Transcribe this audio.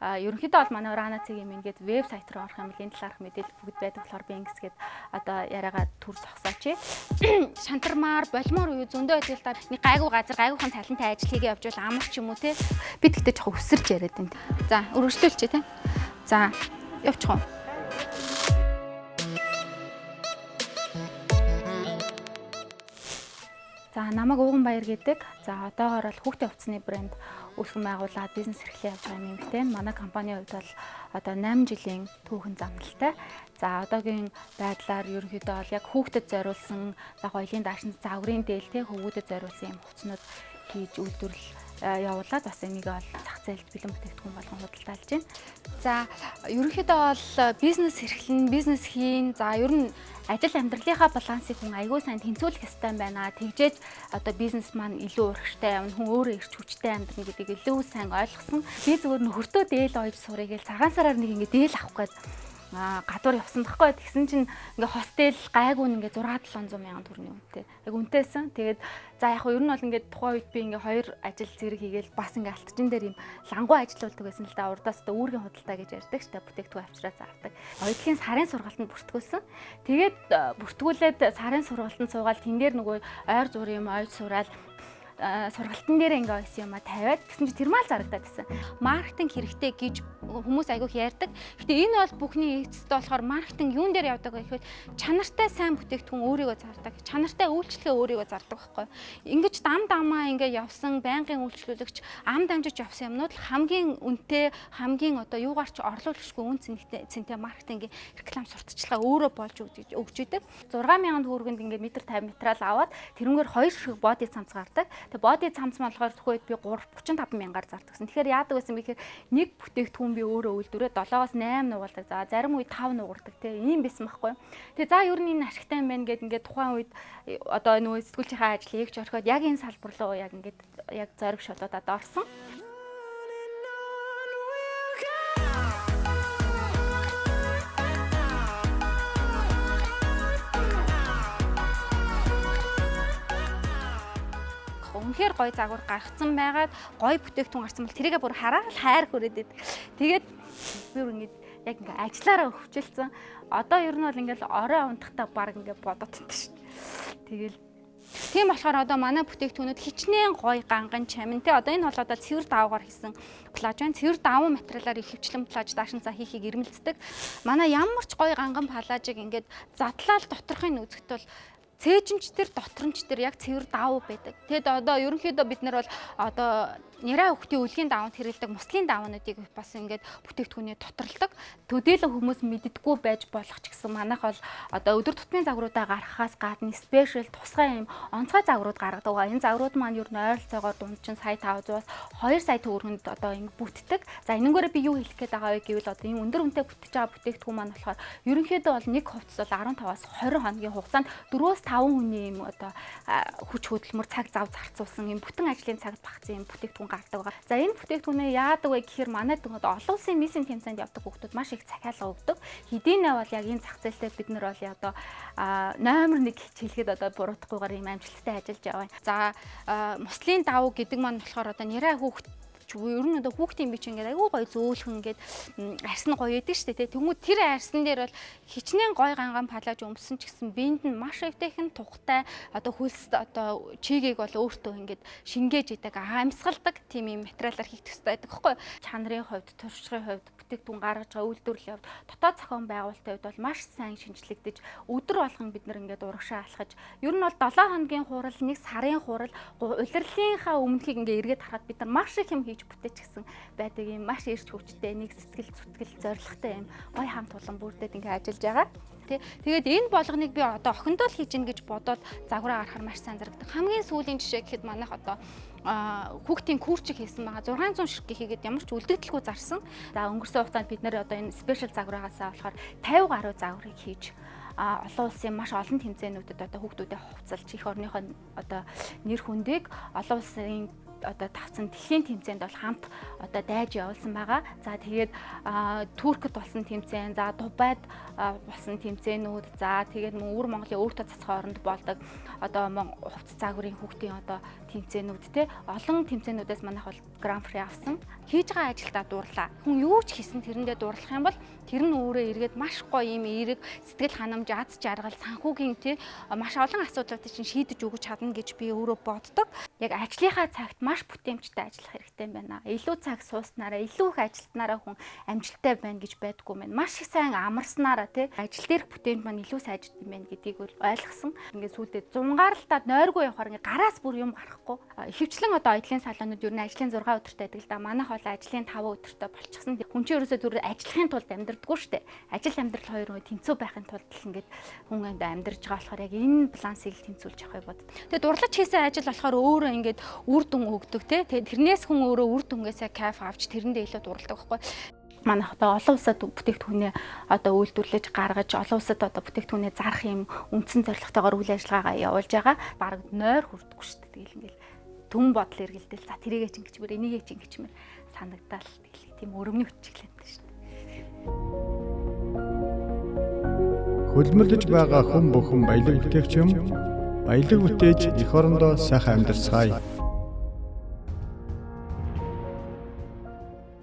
Ерөнхийдөө бол манай Rana цэгийн минь гээд вебсайт руу орох юм бол энэ талаарх мэдээлэл бүгд байдаг болохоор би ингэсгээд одоо яриагаа түр зогсооч. Шантармаар, болмоор үе зөндөө байдаг л да. Нэг гайгүй газар, гайгүйхан цалинтай ажил хийгээ явж бол амар ч юм уу те. Би тэгтээ жоохон өсөрч яриад байна. За, өргөжлүүлчихье те. За, явчих уу. За, намайг Ууган Баяр гэдэг. За, одоогоор бол хүүхдийн хувцсны брэнд үүсгэн байгуулад бизнес эрхлээ явж байгаа юм эмэгтэй. Манай компанийн хувьд бол одоо 8 жилийн түүхэн замналтай. За, одоогийн байдлаар ерөнхийдөө бол яг хүүхдэд зориулсан, за гоёлын даашинз, загварын дээл те хөвгүүдэд зориулсан юм хувцснууд хийж үйлдвэрлэл явуулаад бас энийг бол зах зээлд бэлэн бүтээгдэхүүн болгон худалдаалж байна. За, ерөнхийдөө бол бизнес эрхлэн, бизнес хийн. За, ер нь ажил амьдралынхаа балансыг хүн аягүй сайн тэнцвүүлэх ёстой юм байна. Тэгжээж одоо бизнес маань илүү урагштай явна, хүн өөрөө эрч хүчтэй амьдрна гэдгийг илүү сайн ойлгосон. Би зүгээр нөхөртөө дээл ойж сурыг гээл цагаан сараар нэг ингэ дээл авах гээд гадуур явсан байхгүй. Тэгсэн чинь ингээ хостел гайгүй ингээ 6 700 мянган төгрөгийн үнэтэй. Яг үнэтэйсэн. Тэгээд за яг ер нь бол ингээ тухайн үед би ингээ хоёр ажил зэрэг хийгээл бас ингээ алтчин дээр юм лангуу ажиллаулдаг байсан л да. Урдаас одоо үүргийн худалдаа гэж ярьдаг штэ, бүтээгдэхүүн авчираа зардаг. Оюутлын сарын сургалтанд бүртгүүлсэн. Тэгээд бүртгүүлээд сарын сургалтанд суугаад тэн дээр нөгөө ойр зур юм ойж сураал сургалтын дээр ингээ ойсон юм а тавиад тэгсэн чи тэрмал зарагдаад байсан. Маркетинг хэрэгтэй гэж хүмүүс айгүйх ярьдаг. Гэтэ энэ бол бүхний эцэст болохоор маркетинг юун дээр явдаг вэ гэхээр чанартай сайн бүтээгдэхүүн өөрийгөө зардаг. Чанартай үйлчлэгээ өөрийгөө зардаг байхгүй. Ингэж дам дамаа ингээ явсан байнгын үйлчлүүлэгч ам дамжиж явсан юмнууд л хамгийн үнэтэй, хамгийн одоо юугаар ч орлуулагчгүй үн цэнтэй цэнтэй маркетингийн реклам сурталчилгаа өөрөө болж өгч идэг. 6000 төгрөгөнд ингээ метр 50 материал аваад тэрнгээр хоёр шиг боди цамц гардаг. Тэгээ боди цамц болохоор төхөөд би 35 мянгаар зардагсан. Тэгэхээр яадаг байсан бэ гэхээр нэг бүтээгдэхүүн би өөрөө үйлдвэрээ 7-оос 8 нугалдаг. За, зарим үед 5 нугардаг те ийм байсан байхгүй. Тэгээ за ер нь энэ ашигтай юм байна гэд ингээд тухайн үед одоо нөгөө сэтгүүлчийнхээ ажлыг эгч орхиод яг энэ салбар руу яг ингээд яг зориг шолоодод орсон. Үнэхээр гоё загвар гаргацсан байгаад гоё бүтээгдэхүүн гарсан бол тэрийгэ бүр хараад л хайр хүрээд идэг. Тэгээд би бүр ингээд яг ингээ ажиллаараа өвчлөлцөн. Одоо ер нь бол ингээл орой унтахтаа баг ингээ бодоод тань шүү. Тэгэл тийм болохоор одоо манай бүтээгдэхүүнүүд хичнээн гоё ганган чамин те одоо энэ бол одоо цэвэр даваагаар хийсэн плаж байна. Цэвэр даван материалаар их хвчлэн плаж даашинцаа хийхийг эрмэлздэг. Манай ямар ч гоё ганган палажийг ингээд задлал доторхын үзэхэд бол цээжинч төр доторнч төр яг цэвэр давуу байдаг. Тэгэд одоо ерөнхийдөө бид нар бол одоо нэраа хүүхдийн өлгийн даванд хэрэглэдэг муслын даваануудыг бас ингээд бүтээгдэхүүнээ доторлдог. Төдийлөн хүмүүс мэддэггүй байж болох ч гэсэн манайх бол одоо өдөр тутмын загваруудаа гаргахаас гадна спешиал тусгай юм онцгой загварууд гаргадаг. Энэ загварууд маань ер нь ойролцоогоор дунд чинь сая 500-аас 2 сая төгрөгөнд одоо ингэ бүтдэг. За, энэнгээрээ би юу хэлэх гээд байгаа вэ гэвэл одоо ийм өндөр үнэтэй бүтэж байгаа бүтээгдэхүүн маань болохоор ерөнхийдөө бол нэг хувцас бол 15-аас 20 хоногийн хугацаанд 4-5 хүний юм одоо хүч хөдөлмөр цаг зав зарцуулсан юм бүтэн ажлын цагт багцсан юм бүтээгдэхүүн гардаг байгаа. За, энэ бүтээгдэхүүнээ яадаг вэ гэхээр манай одоо олон улсын миссийн тэмцээнд явдаг хүүхдүүд маш их захиалга өгдөг. Хэдийнэ бол яг энэ зах зээлтэй бид нар бол одоо номер 1 хэлэхэд одоо буруутахгүйгээр ийм амжилттай ажиллаж яваа. За, муслын давуу гэдэг маань болохоор одоо нэраа хүүхд ер нь одоо хүүхдийн бич ингээд айгүй гоё зөөлхөн ингээд арьс нь гоё идэг штэ тий. Тэнгүүд тэр арьсан дээр бол хичнээн гоё ганган палаж өмсөн ч гэсэн биед нь маш эвтэйхэн тухтай одоо хөлс одоо чигийг бол өөртөө ингээд шингээж идэг, амьсгалдаг тийм юм материалаар хийх төстэй байдаг байхгүй. Чанарын хувьд, туршлагын хувьд, бүтээгдэхүүн гаргаж байгаа үйлдвэрлэлийн хувьд, дотоод зохион байгуулалтын хувьд бол маш сайн шинжлэгдэж өдөр болгон бид нар ингээд урагшаа алхаж ер нь бол 7 хоногийн хурал, 1 сарын хурал, улирлынхаа өмнөхийг ингээд эргээд харахад бид нар маш их юм хийж бүтээчихсэн байдаг юм маш эрч хүчтэй нэг сэтгэл зүтгэл зоригтой юм гоё хамт олон бүрдээд ингээд ажиллаж байгаа. Тэ. Тэгээд энэ болгоныг би одоо охиндоо л хийж гин гэж бодоод загвараа гаргахаар маш сайн зарагдаг. Хамгийн сүүлийн жишээ гэхэд манайх одоо хүүхдийн курчиг хийсэн байгаа. 600 ширхэг хийгээд ямар ч үлдэгдэлгүй зарсан. За, өнгөрсөн хугацаанд бид нэр одоо энэ спешиал загвараагаасаа болохоор 50 гаруй загварыг хийж олон улсын маш олон тэмцээнүүдэд одоо хүүхдүүдэд хувцалж их орныхоо одоо нэр хүндийг олон улсын одоо тавцсан дэлхийн тэмцээнд бол хамт одоо дайж явуулсан байгаа. За тэгээд Туркд болсон тэмцээн, за Дубайд болсон тэмцээнүүд, за тэгээд мөн өвөр Монголын өөртөө цацхан оронд болдог одоо хувцас загварын хүүхдийн одоо тэмцээнүүд те олон тэмцээнүүдээс манайх бол гран-при авсан. Хийж байгаа ажилдаа дурлаа. Хүн юу ч хийсэн тэрэндээ дурлах юм бол тэр нь өөрөө эргээд маш гоё юм эерэг сэтгэл ханамж, аз жаргал, санхүүгийн тий маш олон асуудлуудыг чинь шийдэж өгч чадна гэж би өөрөө боддог. Яг ажлынхаа цагт маш бүтээмжтэй ажиллах хэрэгтэй юм байна. Илүү цаг сууснараа, илүү их ажилтнараа хүн амжилттай байна гэж байдгүй юм байна. Маш их сайн амарснараа тий ажил дээрх бүтээмж маань илүү сайжирд юм байна гэдгийг бол ойлгосон. Ингээд сүүлдээ зунгаарлалтад нойргүй явахаар ингээд гараас бүр юм гарахгүй. Ихэвчлэн одоо аялын салонууд ер нь ажлын 6 өдөртэй байдаг л да. Манайх бол ажлын 5 өдөртэй болчихсон. Хүн чинь ерөөсөө түр ажиллахын тулд амьдрдаггүй шүү дээ. Ажил амьдрал хоёр тэнцүү байхын тулд л ингээд хүн амьдарч байгаа болохоор яг энэ балансыг л тэнцвүүлж явахыг боддог. Тэгээ дурлаж хийсэн ажил болохоор өөрөө ингээд үр дүн өгдөг те. Тэрнээс хүн өөрөө үр дүнгээсээ кайф авч тэрэндээ илүү дурладаг байхгүй. Манайх одоо олон улсад бүтээгдэхүүнээ одоо үйлдвэрлэж гаргаж олон улсад одоо бүтээгдэхүүнээ зарах юм үндсэн зорилготойгоор үйл ажиллагаагаа явуулж байгаа. Бараг нойр хүрдэггүй шүү дээ. Тэгэл ингээл түн бодол эргэлдэл за тэрийгээ ч ингэчмээр энийгээ ч ингэчмээр санагдаал тэгэл тийм өрөмний хүчиглэнтэй шүү дээ. Хөлмөрлөж байгаа хүн бүхэн баялаг бүтээгч юм. Баялаг бүтээж эх орондоо сайхан амьдарцгаая.